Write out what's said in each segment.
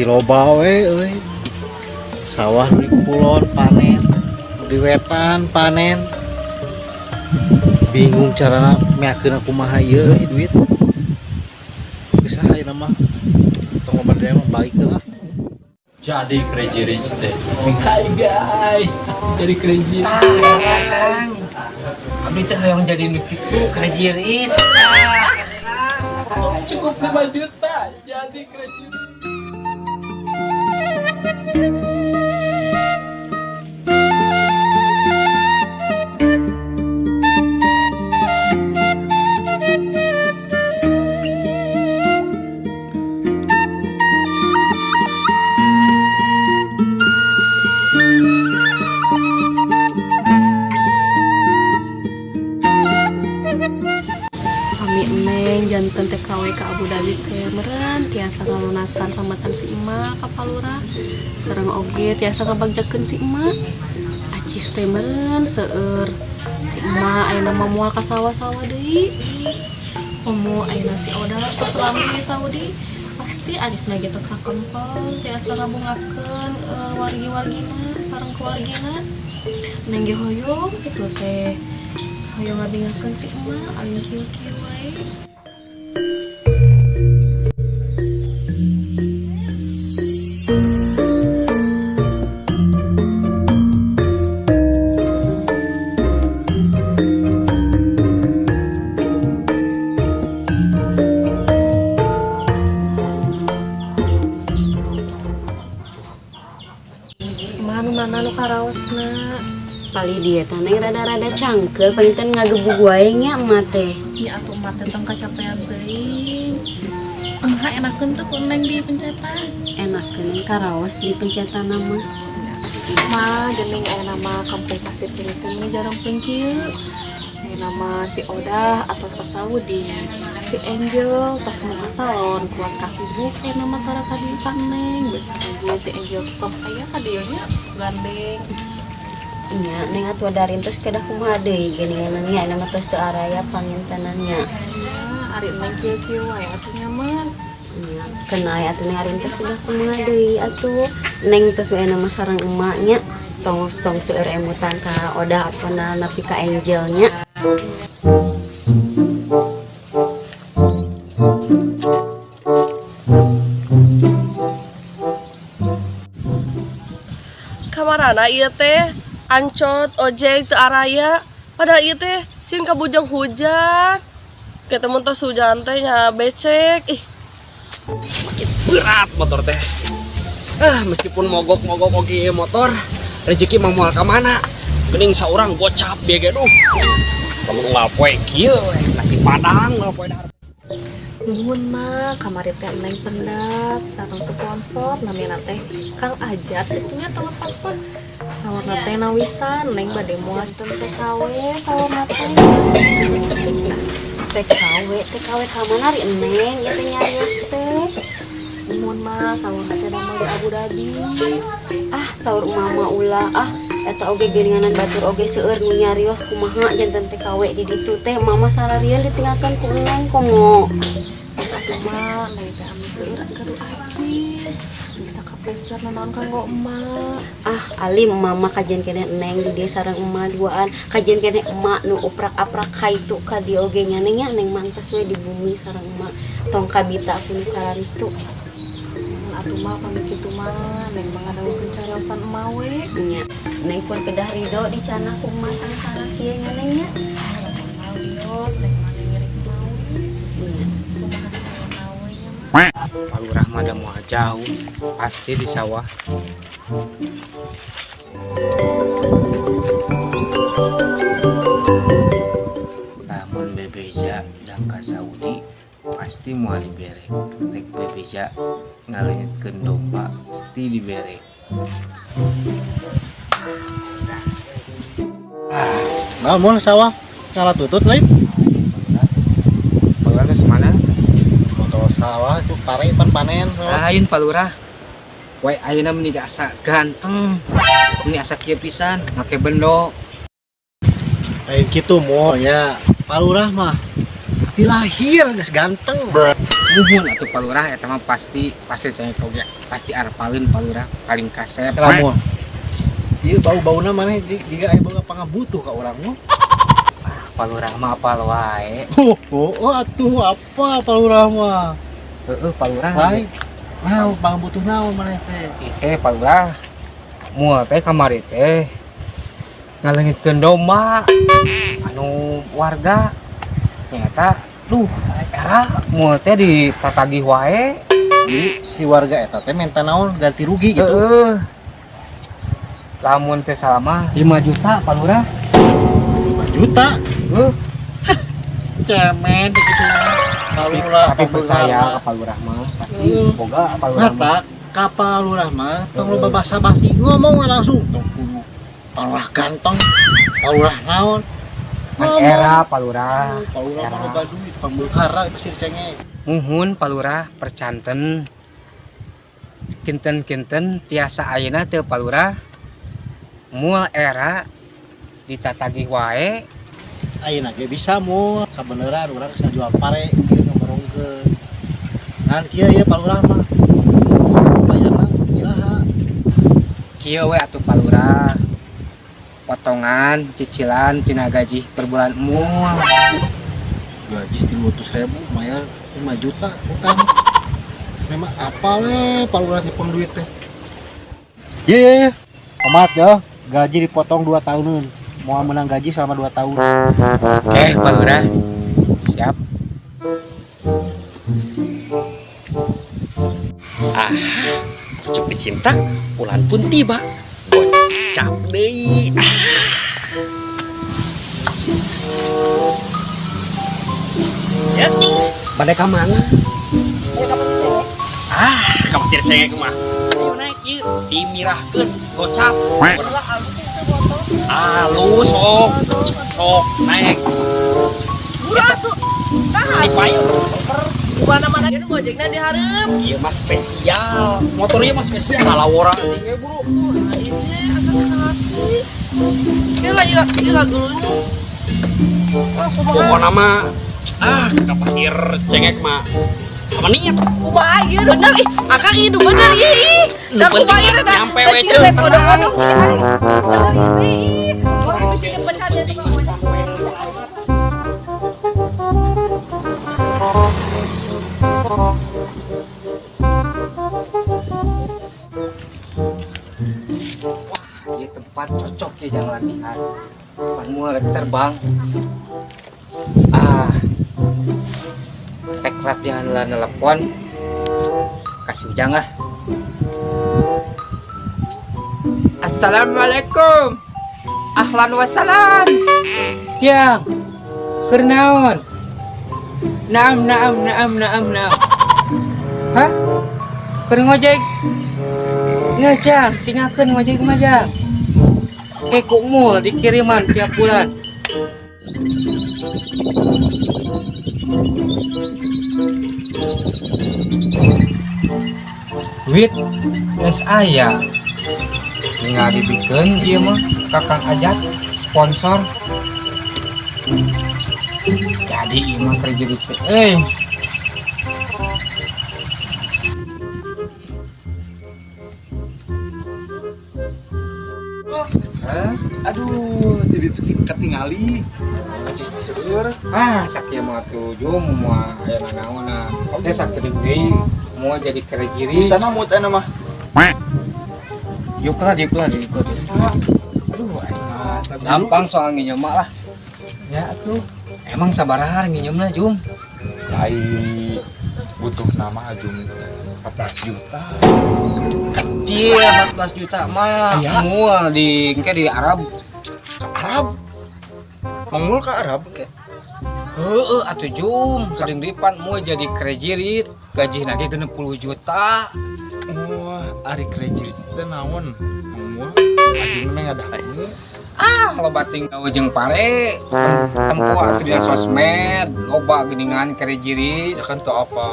Rezeki loba we euy. Sawah di kulon panen, di wetan panen. Bingung carana meakeun kumaha ieu euy duit. Bisa ayeuna mah tong loba deui mah balik lah. Jadi Crazy Rich teh. Hai guys, jadi Crazy Rich. Kang, abdi teh hoyong jadi nu kitu Crazy Rich. Cukup 5 juta jadi Crazy Rich. Kami neng janten TKW ke Abu Dhabi teh meureun tiasa ngalunasan sambatan si emak ka Palura sareng oge tiasa ngabagjakeun si emak acis teh meureun seueur si emak ayeuna mah moal ka sawah-sawah deui komo ayeuna si Oda tos lami di Saudi pasti acisna ge tos kakempel tiasa ngabungakeun wargi-wargina sareng keluargina neng ge hoyong kitu teh hoyong ngabingakeun si emak alim kieu-kieu wae. Mana mana nu karaosna? Palih dieu teh neng rada-rada cangkeul panginten ngagebug wae nya emak teh. Ya atuh emak teh tong kacapean teuing. Engha enakeun teu ku neng di pencetan? Enakeun neng karaos di pencetan mah. Mah geuning aya mah kampung Pasir Ciri teh meni jarang kieu. Aya mah si Odah atos ka Saudi, si Angel tos mau ka salon kuat kasibuk aya mah tara ka dieu ka neng. Geus oge si Angel sok aya ka dieu nya gandeng. Nya neng atuh darin tos kedah kumaha deui geuningan nya aya mah tos teu araya pangintenan nya. Nya ari neng kieu-kieu wae atuh nyaman. Nya kena aya atuh neng arin tos kedah kumaha deui atuh neng tos we aya mah sareng emak nya tong tong seueur emutan ka Odah apana nepi ka Angel nya. Kamarana ieu teh ancot ojek teu araya padahal ieu teh sieun kabujang hujan kita mun tos hujan teh nya becek ih Makin berat motor teh. Meskipun mogok-mogok oge motor, rezeki mah moal ka mana. Geuning saurang gocap bieu ge duh. Lamun unggal poe kieu we, nasi padang unggal poe dahar. Nuhun mah kamari teh neng pendak sareng sponsor namina teh Kang Ajat itu nya telepak mah sawarna teh nawisan neng bade moal Janten TKW sawarna teh. TKW TKW ka mana ri neng ieu teh nyarios teh. Nuhun mah sawarna teh damel di Abu Dhabi. Ah saur mama ulah ah eta oge geuninganan batur oge seueur nu nyarios kumaha janten TKW di ditu teh mama sararieun ditinggalkeun ku neng komo. Terus atuh mah neng teh anu seueur gaduh acis bisa kapleser nanaon kanggo emak. Ah alim mama kajian keneh neng di dieu sareng emak duaan kajian keneh emak nu uprak-aprak kaitu ka dieu oge nya neng nya neng mah entos we di bumi sareng emak tong kabita ku nu kararitu. Atuh mah pamit kitu mah neng mah ngadawuhkeun cariosan emak we. Nya neng pun kedah ridho dicana ku emak sangsara kieu nya neng nya. Dios neng mah ngiring emak we. Nya Kumaha saha we nya mah. Palurah mah da moal jauh, pasti di sawah. Lamun bebeja jangka Saudi pasti moal dibere. Rek bebeja ngaleungitkeun domba pasti dibere. Nah, mun sawah salah tutut lain. Palurah geus mana? Motor sawah itu pare pan panen sawah. Lain Palurah. Wae ayeuna meni asa ganteng. Meni asa kieu pisan, make bendo. Lain kitu mo nya. Palurah mah dilahir geus ganteng. Muhun atuh, Pak Lurah, eta mah pasti pasti cengek oge pasti arpaleun, Pak Lurah, paling kasep. Lamun. Ieu bau-bauna maneh jiga aya boga pangabutuh ka urang mah. Pak Lurah mah apal wae. Oh, atuh apa Pak Lurah mah? Heeh, Pak Lurah. Lain. Nah, pangabutuh naon maneh teh? Teh, Pak Lurah, moal teh kamari teh ngaleungitkeun domba anu warga, ternyata duh era moal teh ditatagih wae. Jadi si warga eta teh minta naon, ganti rugi gitu? Heeh, lamun teh salah mah 5 juta, Pak Lurah. 5 juta. Heuh. Cemen gitu. Pak Lurah, tapi Pak Lurah percaya mah. Ke Pak Lurah mah pasti boga Pak Lurah mah. Mata ka Pak Lurah mah tong loba basa-basi, ngomong we langsung, tong kudu Pak Lurah ganteng, Pak Lurah naon. Kan era, Pak Lurah. Pak Lurah mah Era. Loba duit, pangbeunghara pasti dicengek. Muhun, Pak Lurah, percanten kinten-kinten tiasa ayeuna teu, Pak Lurah, mul era ditatagih wae? Ayeuna ge bisa mu kabeneran urang geus ngajual pare kieu ngomorongkeun. Ngan kieu ieu Pak Lurah mah. Bayarna iraha? Kieu we atuh, Pak Lurah, potongan cicilan tina gaji per bulan mul. Gaji 300.000 bayar 5 juta utang. Memang apa we Pak Lurah nyepeng duit teh? Iya iya iya. Omat ya, gaji dipotong 2 tahun. Mau menang gaji selama 2 tahun. Oke, Pak Lurah, siap. Ah, pucuk dicinta, bulan pun tiba. Gocap deui. Ah. Ya, bade ka mana? Ah, ka pasir cengek mah. Ayo naik ieu, dimirahkeun gocap. Alus sok. Sok naik. Murah tuh. Nah, Dipayung. Mana-mana dia ngojekna di hareup. Ieu mah spesial. Motor ieu mah spesial. Lalawora teh buru. Nah, ini akan hati. Ini lagi ini lagu dulu. Ah, kumaha? Pokokna mah ah ka pasir cengek mah sama niat. Kumaha ieu bener ih. Akang ieu bener ih ih. Nu Da penting kumaha ieu mah teh? nyampe Da we, cing Ceu, teh tenang. kodong-kodong sih ari. Bener ieu teh ih. Wah, bisa dipecat ya tukang ojek. Ieu tempat cocok ya jangan latihan. Pan moal rek terbang. Ah. Rek latihan lah nelpon. Kasih Ujang ah. Assalamualaikum. Ahlan wasalan. Yang keur naon? Naam, naam, naam, naam, naam. Hah? Keur ngojek? Ngejang, tinggalkeun ngojek mah, Jang. Kayak mul dikiriman tiap bulan. Duit geus aya. Tinggal dibikeun ieu mah Kakang Ajat sponsor. Jadi ieu mah kerja di euy. Hah? Aduh, jadi ketingali. Acis seueur. Ah, sakieu mah tuh jum moal aya nanaonna. Teh sakieu deui mau jadi kerejiri. Bisa mah eta mah. Yuk lah, yuk lah, yuk lah. Aduh, aing mah gampang soal nginjem mah lah. Ya atuh. Emang sabaraha nginjemna, Jum? Ai butuh nama Ajum 14 juta. Kecil 14 juta mah. Moal di engke di Arab. Ke Arab. Mangmul ke Arab ke? Heeh atuh, Jum, sering dipan mau jadi crazy rich, gaji lagi 60 juta. Wah, ari crazy rich teh naon? Mangmul Ajum mah ngadamu. Ah, loba tinggal jeung pare, tempo atuh dina sosmed, loba geuningan crazy rich. Ya kan tuh apa?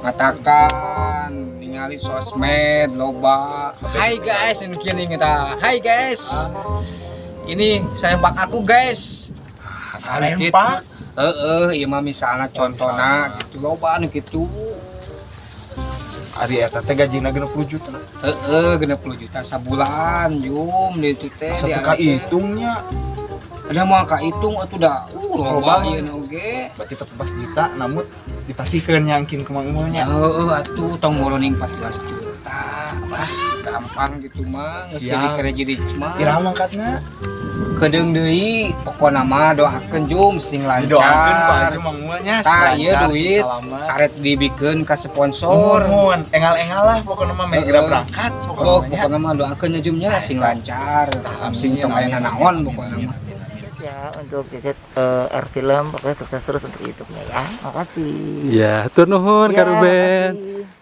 Ngatakan ningali sosmed loba. Hai guys, ini kini kita. Hai guys. Ini serempak aku, guys. Serempak. Heeh, ieu mah misalnya contohna misalna. Gitu loba anu gitu. Ari eta teh gajina 60 juta. Heeh, 60 juta sabulan, Jum, di itu teh. Asa di teu Arab teh. kaitungnya. Ada mau kahitung atuh da. Loba Loba. ieu na oge. Berarti 14 juta namun dipasihkeun nyangkin ke Mang Emul Ya nya. heeh atuh, tong ngoroning 14 juta. Wah, gampang gitu mah, geus Siap. jadi Crazy Rich mah. Iraha mangkatna? Kedeung deui, pokona mah doakeun, Jum, sing lancar. Didoakeun ku Aju Mang Mul nya sing Tah, ieu lancar, sing duit salamat. Karet dibikeun ka sponsor. Nuhun, engal-engal lah pokoknya mah meh geura berangkat pokoknya Oh, mah nya. pokoknya mah doakeun nya, Jum, nya, sing lancar, sing tong aya nanaon pokoknya mah. Ya untuk JZ R Film, pokoknya sukses terus untuk YouTube-nya ya. Makasih. Ya, hatur nuhun Ya, Kak Ruben. makasih.